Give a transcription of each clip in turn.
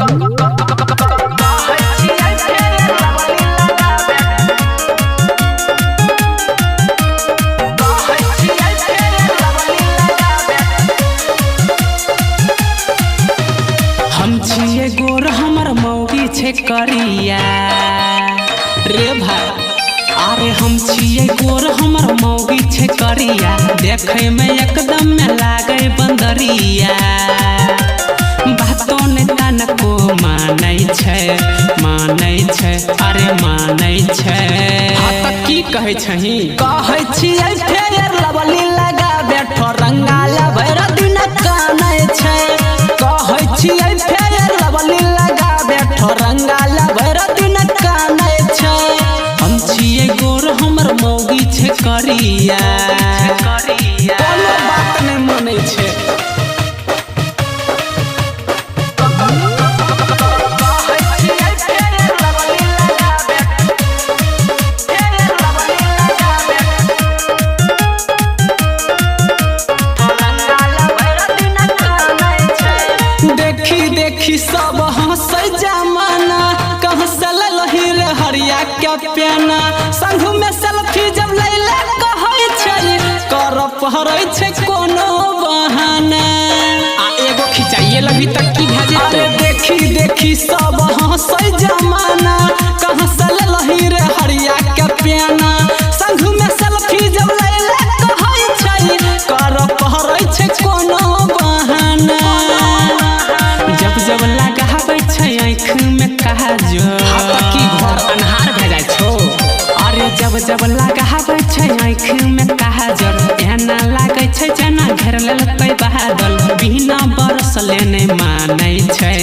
हम छियै गोर हमर मौगी छै करिया रे भाई। अरे हम छियै गोर हमर मौगी छै करिया, देखे में एकदम में लागै बंदरिया। बातो ने तनको मानै छै, मानै छै, अरे मानै छै। हाँ त की कहै छही? कहै छियै फेयर लवली लगाबे, ठोरंगा भरि दिन कानै छै। कहै छियै फेयर लवली लगाबे, ठोरंगा भरि दिन कानै छै। हम छियै गोर हमर मौगी छै करिया, कोनो बात नहि मानै छै। देखी देखी सब हंसै जमाना, कहाँ से ललही रे हरिया के पेना। संग में सेल्फी जब लैले कहै छै, कर पहरै छै कोनो बहाना। आ एगो खिंचाइए लभी तक की भए जेतौ? अरे देखी देखी सब हंसै जमाना, कहाँ से ललही रे हरिया के पेना। संग में सेल्फी जब लैले कहै छै, कर पहरै छै कोनो बहाना। जब जब लगाबै छै आँख में काजल, हाँ त की घर अन्हार भए जाइ छौ? अरे जब जब लगाबै छै आँख में काजल, एना लागै छै जेना घेर लेलकै बादल। बिना बरसले नहि मानै छै,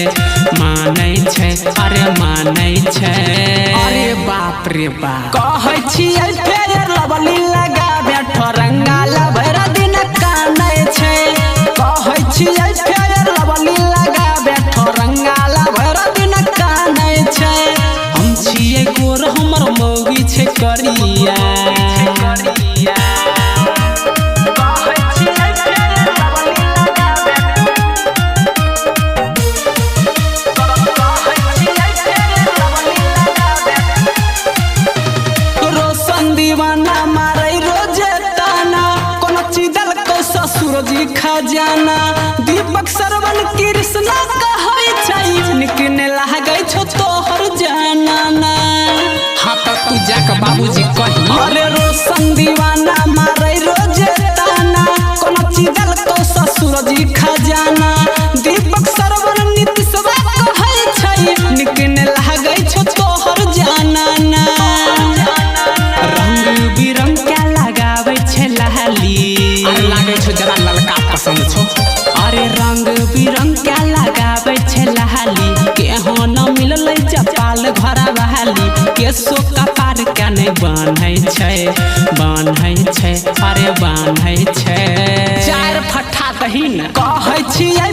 मानै छै, अरे मानै छै। अरे बाप रे बाप। कहै छियै फेयर लवली लगाबे, ठोरंगा भरि दिन कानै छै। कहै छियै फेयर लवली लगाबे, ठोरंगा भरि दिन कानै छै। हम छियै गोर हमर मौगी छै करिया। रोशन दीवाना मारै रोजे ताना, कोनो चिदल को ससुर जी खजाना। दीपक श्रवण कृष्णा कहै छै, निक ने लागै छौ तोहर जानाना। हाँ त तू जाके बाबूजी कही। अरे रोशन दीवाना मारै रोजे ताना, कोनो चिदल को ससुर जी खजाना। दीपक श्रवण नीतीशवा कहै छै, निक ने लागै छौ तोहर जानाना। रंग बिरंग के लगाबै छै लाली, अरे लागै छौ जरा ललका पसंद छौ। अरे रंग बिरंग के लगाबै छै लाली, केहो न मिललै चपाल घरा बहाली। केसो कपार के नहि बान्है छै, बान्है छै, अरे बान्है छै। चारि फट्ठा दही ने। कहै छियै